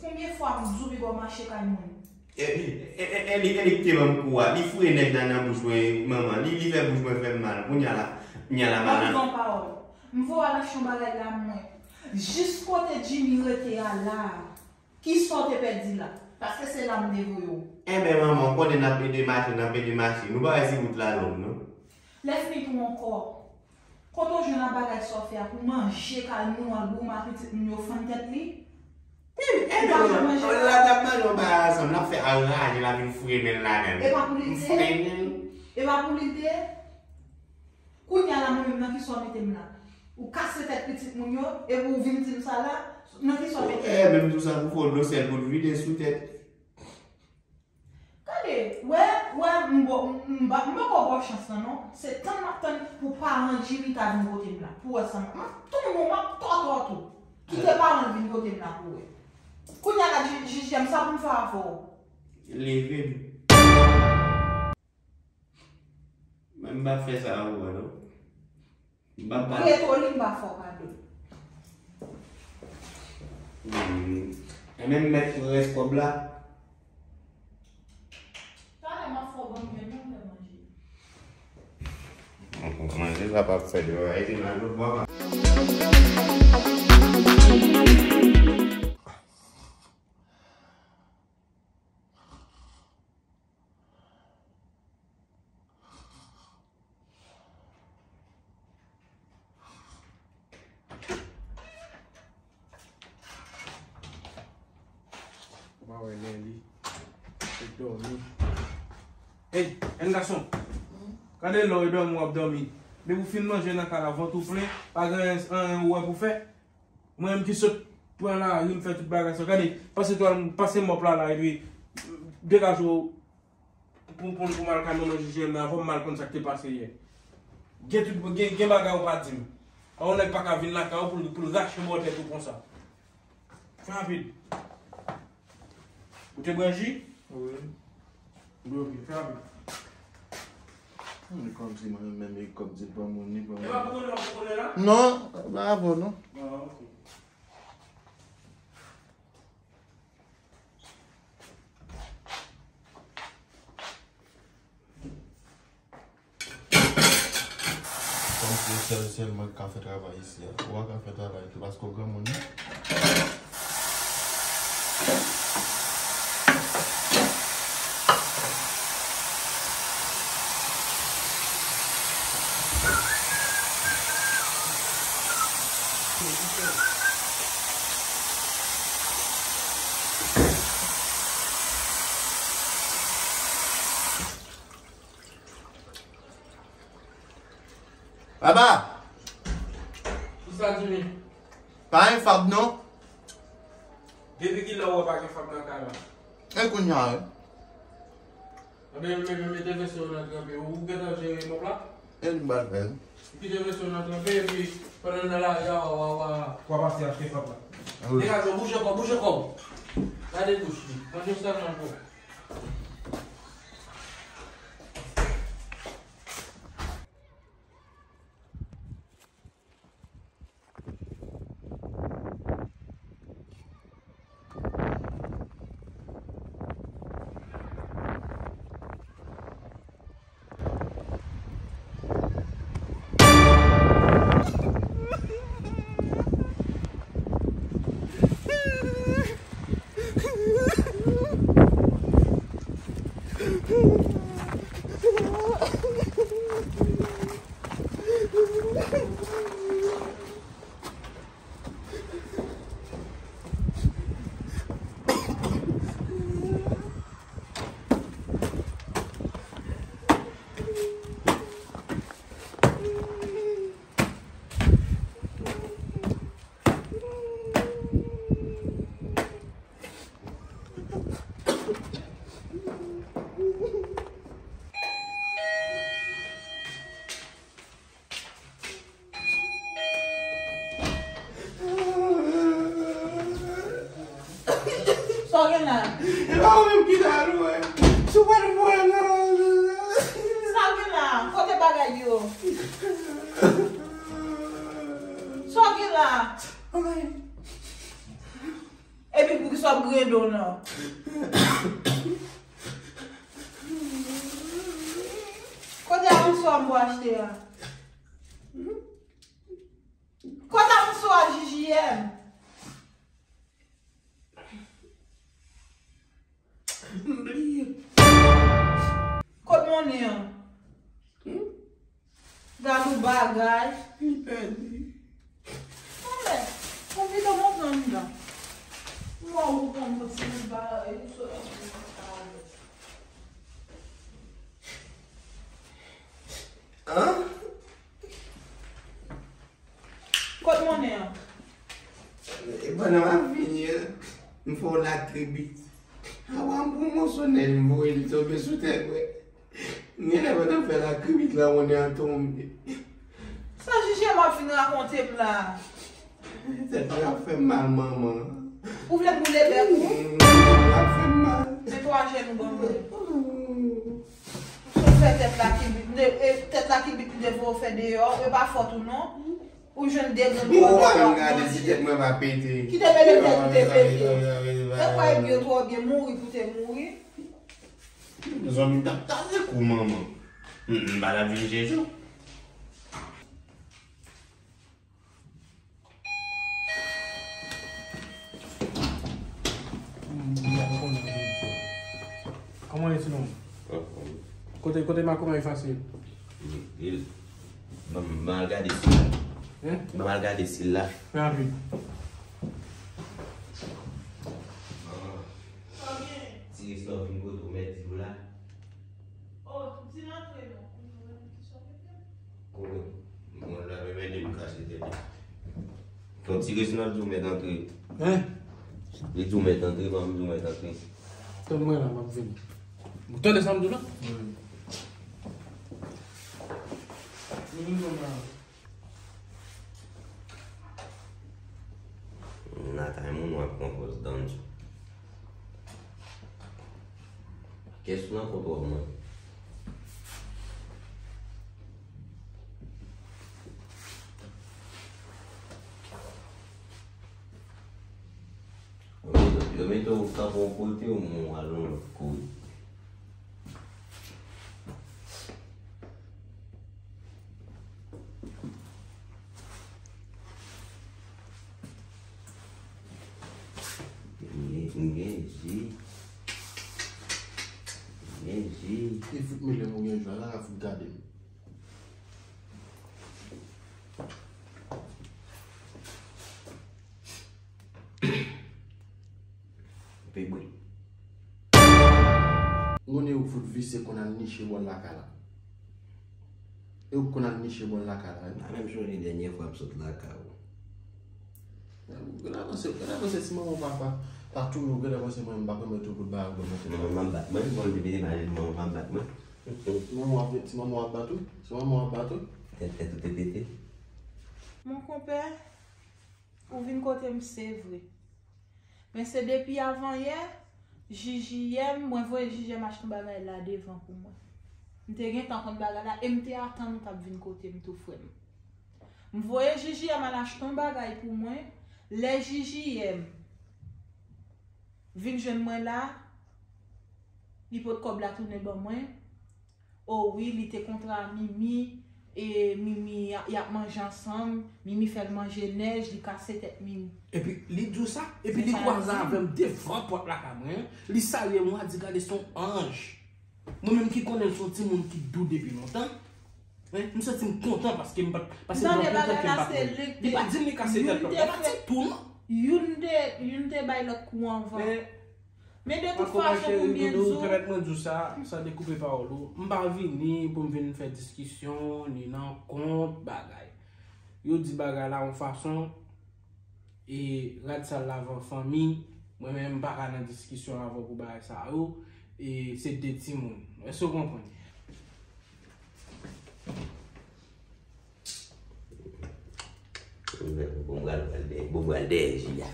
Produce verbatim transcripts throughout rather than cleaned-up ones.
Konbyen fwa m di w pi bò mache kay moun? E, e, e, e, e li, e li ki te ban m kou a. Li foure nèg la nan bouch mwen, manman. Li, li fè bouch mwen fè m mal. Kounye a la, kounye a la, m ap di w yon pawòl. M voye w al achte yon bagay la, mwen. Jis kote Jimmy rete a la. Kisa w te pèdi la? Paske se la m te voye w. Enben, manman, w konnen n ap ede mache, n ap ede mache. Nou pa wè si wout la long, non? Lè fini tou ankò. Kote w jwenn a bagay sa w fè a pou manje kay moun, w al goumen ak pitit moun yo fann tèt li? Wi, enben, manman, la n ap manje yon bagay ansanm, n ap fè anraje, l ap vin foure men l ladan l. E pa pou li l te ye? Foure men l. E pa pou li l te ye? Kounye a la, mwen menm, nan kisa w mete m la? Ou kase tèt pitit moun yo, epi w vin di m sa la? Nan kisa w mete m? E, menm tou sa pou fè w dlo sèl pou l vide sou tèt. Gade, wè, wè, m ba, m ba, m poko ba w chans lan, non. Se tann m ap tann pou paran Jimmy ta vin kote m la, pou wè sa m, m ap tann ou, m ap tòtò tou. Kite paran l vin kote m la pou wè. Kounye a la, J-, J J M, sa pou m fè avè w? Leve m. Mwen m pa fè sa avè w, non. M pa, m pa. Ou retwole, m pa fè w kado. Hmm. E menm mèt pran rès kòb la. Talè m ap fè w ban m menm, ban m fè manje. Manje sa p ap fè devan, e te nan lòt bò. Ou pa wè lè li, se dòmi. Ey, jèn gason. Gade lè w dòmi, w ap dòmi. Depi w fin manje nan kay la, vant ou plen, pa gen anyen, anyen ou wè pou fè. Mwen menm ki sot pran lari, m fè tout bagay sa. Gade, pase twal, pase mòp la la, epi degaje w pou, pou, pou m al kay manman J J M nan, avan m al konn sa k te pase yè. Gen tout, gen, gen bagay ou pa di m. Yon nèg pa ka vin lakay ou pou l, pou l rache bò tèt ou konsa. Fè rapid. Ou te bwè ji? Wi. Wi, ok, fè rapid. Li kòmsi mwen menm, li kòb di l ban moun, li ban moun. E pa pou konnen, pou konnen la? Non, pa avè w, non. Ah, ok. Kòm se sèl, sèl mwen ki ka fè travay isi a. Ou pa ka fè travay tou, paske w granmoun wi. Papa! Kisa, Jimmy? Pa gen Fab, non? Depi kilè ou wè pa gen Fab nan kay la? E kounye a, wi. Anben, men, men, mete vesye w nan tranpe. Ou gentan jere mòp la? E li m pral fè l. Kite vesye w nan tranpe, epi pandan n nan lari a, w a, w a, w a pase achte Fab la. Wi. Degaje w, bouje kò w, bouje kò w. Gade bouch li. Manje w sèlman pou. Sa w gen la? E pa ou menm ki ta lwe. Sou pa t mwen nan. Sa w gen la? Kote bagay yo? Sa w gen la? Epi pou ki Top Grendon nan. Kote a mouchwa m pou achte a? Kote a mouchwa J J M? M bliye. Kot monnen an? Hmm? Gad yon bagay. Li pèdi. Anlè, konbite w montre m dan. Mwen ou konn yon ti bout bagay, ou sot antre nan sa a. An? Kot monnen an? E pandan m ap vini an, m fè yon latribit. Apa m pran yon moso nèj m voye li tonbe sou tèt mwen. M genlè pa t ap fè latribit la, monnen an tonbe. Sa J J M ap fin rakonte m la? Tèt mwen ap fè m mal, manman. Ou vle boule bèk ou? Mm, ap fè m mal. Men twa jèn ou ban mwen. Ou sot fè tèt la kilbit, m te, e, tèt la kilbit m te voye w fè deyò, e pa fòt ou non. Ou jwenn de grenn twò nan kòk bandi. Kite mele tèt ou te pete. Te kwè yo twò byen mouri pou te mouri. Zanmi m t ap taze kou manman. M, m pa t ap vin jeje w. Kòman ye, ti nonm? Kote, kote Makomè efase? Ban m al gade sil la. Hein? Ban m al gade sil la. Fè rapid. Ti Reginald vin kote w mèt di w la. Oh, di l antre non. Kouman? Mwen la, men men li m kache tèt li. Ton ti Reginald di w mèt antre. Hein? Li di w mèt antre, ban m di w mèt antre. Tann mwen la, m ap vini. Ou tande sa m di w la? Wi. Vini non la. Nan kay moun w ap pran pòz dandy. Kès ou nan kont w ap mwen. Yo mete, yo mete w kanpe yon kote, ou mwen w al yon lòt kote. M gen, m gen ji. M gen ji. Li fout mele m ou gen ji la, la fout gade m. Pe bri. M konnen ou fout visye konn al niche bò lakay la. E ou konn al niche bò lakay la, wi. M pa menm sonje dènye fwa m sot lakay ou. Gade avanse, gade avanse si manman w pa, pa, pa touye w, gade avanse mwen m pa pèmèt ou kout bagay ou pèmèt ou. Manman m ap bat mwen, bon, m te vin imajine manman m ap bat mwen. Si manman w ap, si manman w ap bat ou? Si manman w ap bat ou? Tèt, tèt ou te pete? Mon konpè, ou vin kote m, se vre. Men se depi avanyè, J J M, mwen voye J J M achte yon bagay la devan pou mwen. M te gentan konn bagay la e m te atann ou t ap vin kote m tou, frè m. M voye J J M al achte yon bagay pou mwen. Lè J J M vin jwenn mwen la, li pot kòb la tounen ban mwen. O wi, li te kontre a Mimi, e Mimi, y a, y ap manje ansanm, Mimi fè l manje nèj, li kase tèt Mimi. Epi, li di w sa? Epi li kwaze avè m devan pòt lakay mwen, li salye m, li di, "Gade, se yon anj." Mwen menm ki konnen l se yon timoun ki dou depi lontan, hein, m santi m kontan paske m pa t, paske m pran kontan ke m pa t konnen. Li pa di m li kase tèt lòt, li pa di tou non. Youn te, youn te bay lòt kou anvan. Men, Men de tout fason, pou m byen di w, pèmèt mwen di w sa, san dekoupe pawòl ou, m pa vini pou m vin fè diskisyon, ni nan kont, bagay. Yo di bagay la yon fason, e rad sal lavan fanmi, mwen menm m pa ka nan diskisyon avè w pou bagay sa yo, e se de timoun. Èske w konprann? Bon, m pral, pral dèyè, bon, m pral dèyè ji a.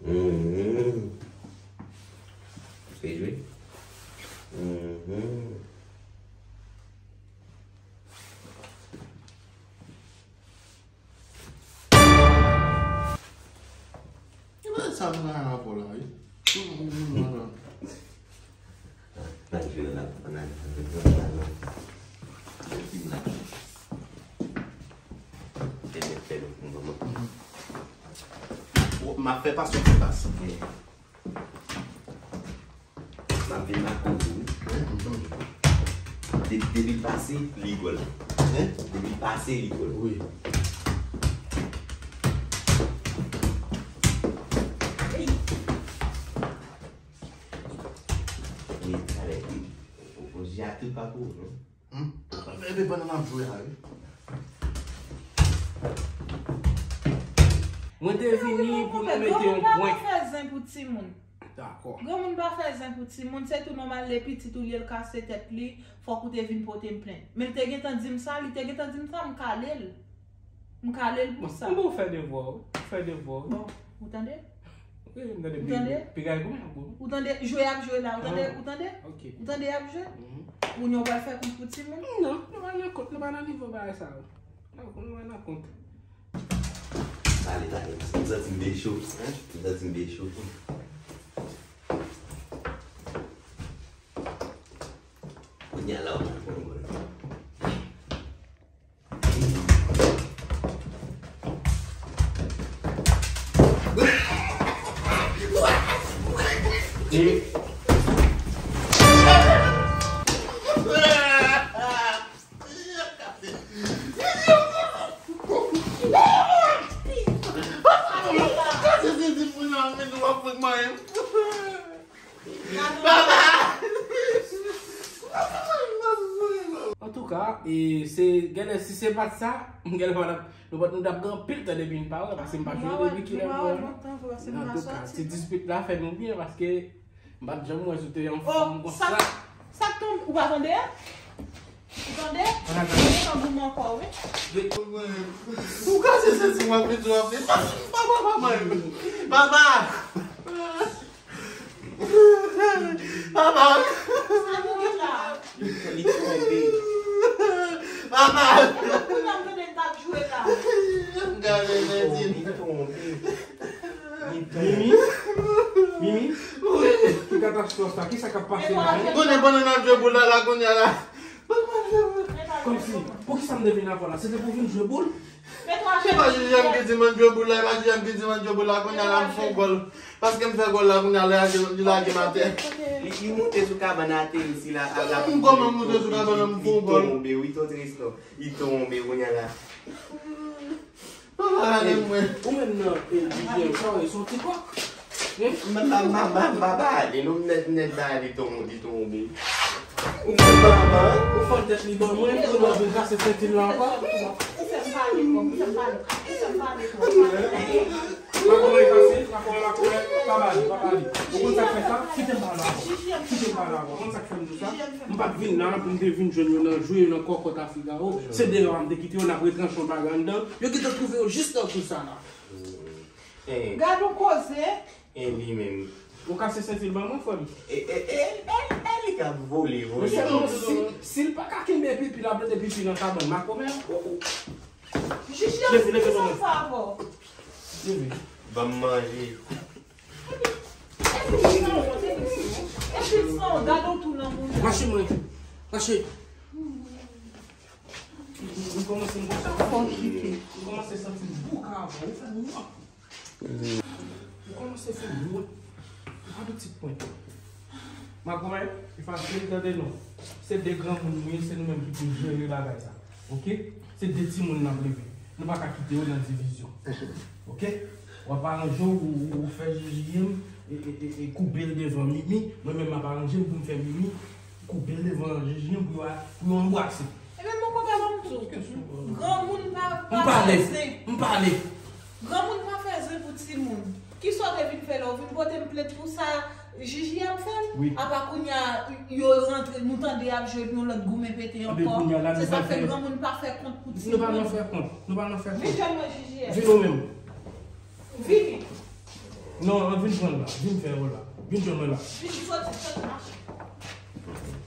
Mhm. Se jwe. Ann ale, ann ale, ann ale. Fè mèt fè nou pou mwen. M ap fè pas, ou fè pas. M ap vin ak konkou, wi. De-, depi l pase, li gòl. Depi l pase, li gòl. Wi. Wi, talè, wi. Ou, ou, ou, jè a tout pa pou ou, non? Hmm? Epi pandan n ap jwe a, wi. Mwen te vini pou nou mete yon pwen. Granmoun pa fè zen pou timoun. Dakò. Granmoun pa fè zen pou timoun, se tou nòmal, lè pitit ou ye, l kase tèt li, fòk ou te vin pote m plent. Men l te gentan di m sa, li te gentan di m sa, m kale l. M kale l pou sa. Bon, fè devwa w, fè devwa w. Bon, ou tande? Wi, m tande. Ou tande? Piga e goumen ak ou. Ou tande? Jwe y ap jwe la, ou tande? Ah, ou tande? Ok. Ou tande y ap jwe? Mhm. Ou nou pral fè kont pou timoun? Non, nou pa nan kont, nou pa nan nivo bagay sa yo. Nou pa nan kont. Pale, pale, paske m santi m decho, hein? M santi m decho. Kounye a la, w ap konn mwen. Antouka, e, se, genlè, si se pa t sa, genlè, nou pa t, nou t ap gen anpil tan depi n pa wè, paske m pa jwenn depi kilè m wè nou. Antouka, ti dispit la fè nou byen, paske m pa t janm wè sou te anfòm konsa. Sa k tonbe, ou pa tande a? Ou tande? Ou gen tan goumen ankò, wi. Ou kase senti m ap vin, w ap vin. Papa, papa, papa. Papa. Sa nou gen la? Li tonbe. Papa. Kounye a m tande l t ap jwe la. Gade, Nadine. Li tonbe. Mimi? Mimi? Wi. Ki katastwòf sa? Kisa k ap pase la, hein? Konnen pandan n ap jwe boul la, la, kounye a la. Kòmsi, poukisa m te vin avè w la? Se te pou vin jwe boul? Se pa Jijiyèm ki di m ann jwe boul la, e pa Jijiyèm ki di m ann jwe boul la, kounye a la m fè yon gòl. Paske m fè gòl la, kounye a la, li lage m atè. Li, li moute sou kabann ateri sila, a la. M kòman m moute sou kabann an, m fè yon gòl. Li tonbe, wi, Tristan. Li tonbe, kounye a la. Papa, gade mwen. Ou menm nan, e, Jijiyèm, sa w ye, se yon ti kòk? Hein? M, m, m, m, m pa pale, non, m nèt, nèt ba li ton-, li tonbe. Ou fè l ban mwen, ou fè l tèt li ban mwen, ou nan vin kase senti l la ankò. Ou fè m pale twòp, ou fè m pale twòp, ou fè m pale twòp. Makomè fasil, makomè, makomè, pa pale, pa pale. Ou konn sa k fè sa? Kite m pale avè w. Kite m pale avè w. Ou konn sa k fè m di w sa? M pa t vin la pou m te vin jwenn yo nan jwe, yo nan kòkòt a figaro. Se deyò a m te kite yo, n ap retranche yon bagay anndan. Yo gentan twouve yo jis nan kou sa la. Gad yon koze. E li menm. Ou kase senti l ban mwen, frè m? E, e, e, e, e li k ap vole, vole. Mesye, si, si l pa ka kenbe pipi l ap plante pipi nan kabann makomè, o, o. Jijiyèm, leve, leve, sa m fè avè w? Leve. Ban m manje. Epi san, epi san, gade w tou nan moun. Mache mwen. Mache. M kòmanse, m kòmanse, m kòmanse santi m bouka avè w. Ou fè m wont. Ou kòmanse fè m wont. Ou pa pitit mwen. Makomè, e fasil, tande non. Se de granmoun nou ye, se nou menm ki pou jere bagay sa. Oke? Se de timoun n ap leve. Nou pa ka kite yo nan divizyon. Oke? W ap aranje w, ou, ou, ou fè Jijiyèm, e, e, e, e koupe l devan Mimi. Mwen menm m ap aranje m pou m fè Mimi koupe l devan Jijiyèm pou yo a, pou yo anbrase. Ebyen, mon konpè, ban m di w. Granmoun pa, pa fè zen. M pale. M pale. Granmoun pa fè zen pou timoun. Kisa w te vin fè la? Ou vin pote m plent pou sa Jijiyèm fè l? Wi. Apa kounye a, yo rantre, nou tande y ap jwe, epi yon lòt goumen pete ankò. Se sa k fè granmoun pa fè kont pou timoun. Nou pa nan fè kont. Nou pa nan fè kont. Vin jwenn mwen, Jijiyèm. Vin ou menm. Vini. Non, an vin jwenn la. Vin fè yo la. Vin jwenn mwen la. Vini, soti, soti, mache.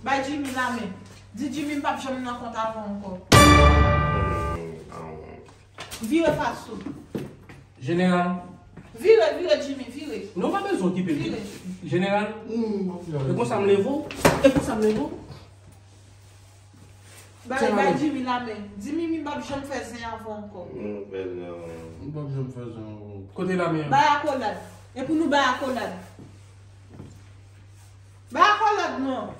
Bay Jimmy lamen. Di Jimmy m p ap janm nan kont avè w ankò. Vire fas ou. Jeneral. Vire, vire, Jimmy, vire. Non, pa bezwen okipe l. Vire. Jeneral. E konsa m leve w. E konsa m leve w. Bay, bay Jimmy lamen. Di Mimi m p ap janm fè zen avè w ankò. M p ap fè zen avè w. M p ap janm fè zen avè w. Kote lamen an? Bay akolad. E pou nou bay akolad. Bay akolad non.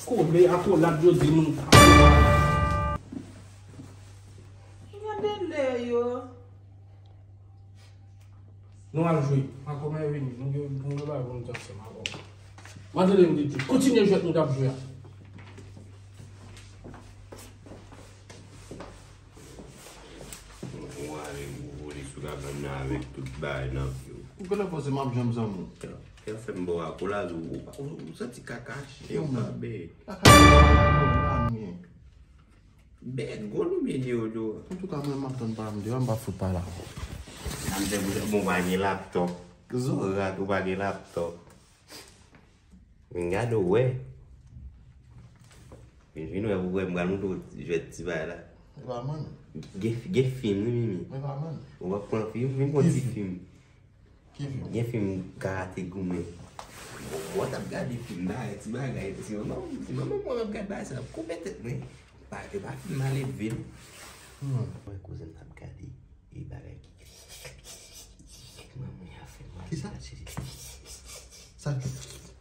Kole akolad yo di nou. Gade lè yo. Nou al jwe. Makomè vini. Nou gen pou nou bay pou nou t ansanm avè w. Mande l m di kontinye jwèt nou t ap jwe a. Ou ale ou vole sou kabann nan avèk tout bagay nan pye w. Ou genlè panse m ap janm zanmi w. Kè, kè fè m ba w akolad ou, ou, ou, ou santi kaka chyen ou pa bè. Kaka chyen pa mwen. Bèt gwo nou byen di yo dou. Antouka mwen m ap tann pa m deyò, m pa fout pale avè w. Sa m fè pou sa, bon, ou pa gen laptòp. Zorat, ou pa gen laptòp. Vin gade w wè. Vin, vin wè pou wè m pral montre w jwèt ti bagay la. E pa mwen menm. Gen, gen fim wi Mimi. E pa mwen menm. Ou ap pran fim, vin pran ti fim. Ki fim? Gen fim Karate Goumen. Bon, mwen t ap gade fim bagay, ti bagay, se manman, se manman mwen ap gade bagay sa, ap koupe tèt mwen. Pa, e pa fim male vil. Hmm. Mwen kouzen t ap gade e bagay ki manman a fè mwen. Kisa? Sa?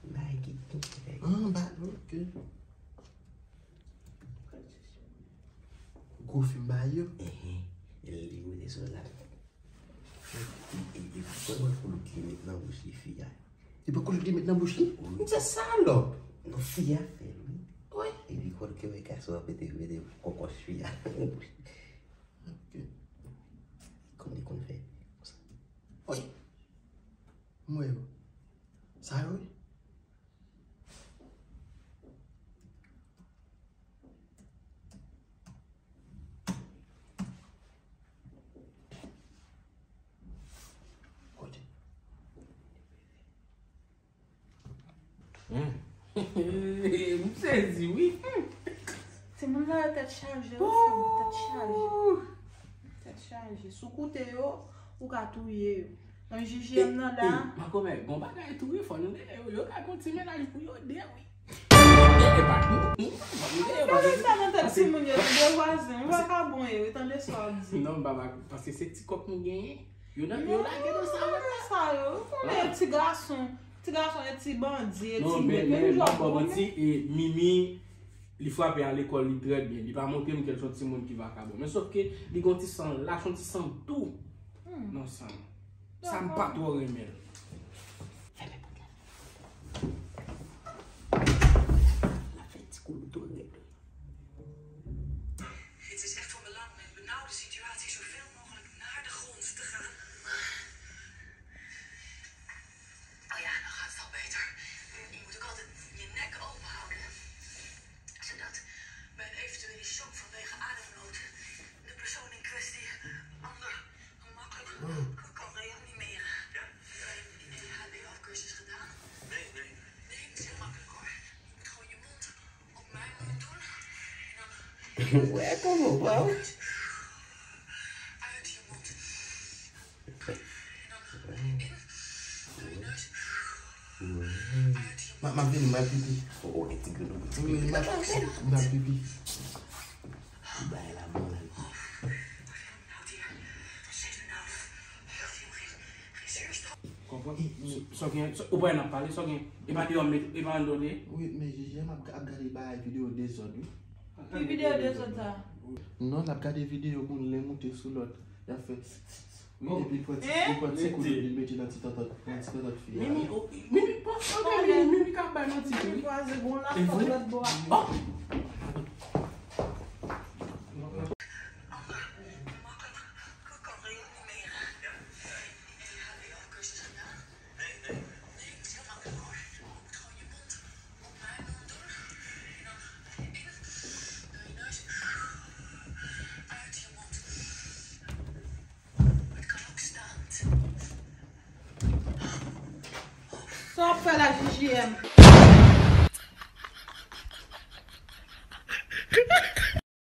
Bagay ki tonbe. Ah, ba, ok. Gwo fim ba yo. Enhen. Li mete sou la. E, e, e, wè koulou ki met nan bouch li fi a. Li pran koulou ki met nan bouch li? Wi. Se salòp. Non, fi a fè l, wi. Wi. E li kwè ke wè gason an mete, mete kòkòch fi a nan bouch li. Ok. Konn li konn fè. Wi. M wè yo. Sa yo, wi. Kote? Hmm. M sezi, wi. Hmm. Timoun sa yo tèt chaje, wi, fanm, tèt chaje. Ooh. Tèt chaje. Si w koute yo, ou ka touye yo. Nan J J M nan la. Makomè, gon bagay tou wi, fò nou rele yo. Yo ka gon ti mennaj pou yo de, wi. E, e, e pa nou, nou, nou rele yo. Tande sa nan tèt timoun yo, tande vwazen, vagabon yo, tande sa w ap di. Non, m pa vagabon, paske se ti kòb nou genyen. Yo nan, yo lage nan sa yo. Nan sa yo. Ou konnen ti gason, ti gason e ti bandi, e ti nèg. Non, men, men, m pa ba w manti, e Mimi, li frape a lekòl, li trè byen. Li pa montre m ke l se yon timoun ki vakabon. Men sòf ke li gen yon ti san lach, yon ti san dou nan san l. Sa m pa twò renmen l. Fèmen pòt la. L ap fè ti koulou tou rèd. Het is echt van belang om in benauwde situatie zoveel mogelijk naar de grond te gaan. Oh ja, dan gaat het al beter. Je moet ook altijd je nek open houden, zodat bij een eventuele shock vanwege ademnood de persoon in kwestie ander gemakkelijk kan reanimeren. Heb je een E H B O-cursus gedaan? Nee, nee. Nee, dat is heel makkelijk hoor. Je moet gewoon je mond op mijn mond doen. En dan uit je mond. En dan in door je neus. Uit je mond. M ap vini, m al pipi. Wi, m ap pipi. Bay la bon la. Konprann? Sa w gen, sa, ou pa wè n ap pale, sa w gen, e pa deyò m mete, e pa anndan w te ye? Wi, men J J M ap, ap gade bagay videyo dezòd, wi. Ki videyo dezòd sa? Non, l ap gade videyo moun len moute sou lòt. Y ap fè, wi, epi l pran ti, li pran ti koulou, li mete nan ti tòtòt, nan ti tòtòt fi a. Mimi, oh, Mimi, pa, pa bay Mimi, Mimi ka bay manti tou, wi. Mimi kwaze gon laptop lòt bò a. Oh! Sa w ap fè la, J J M?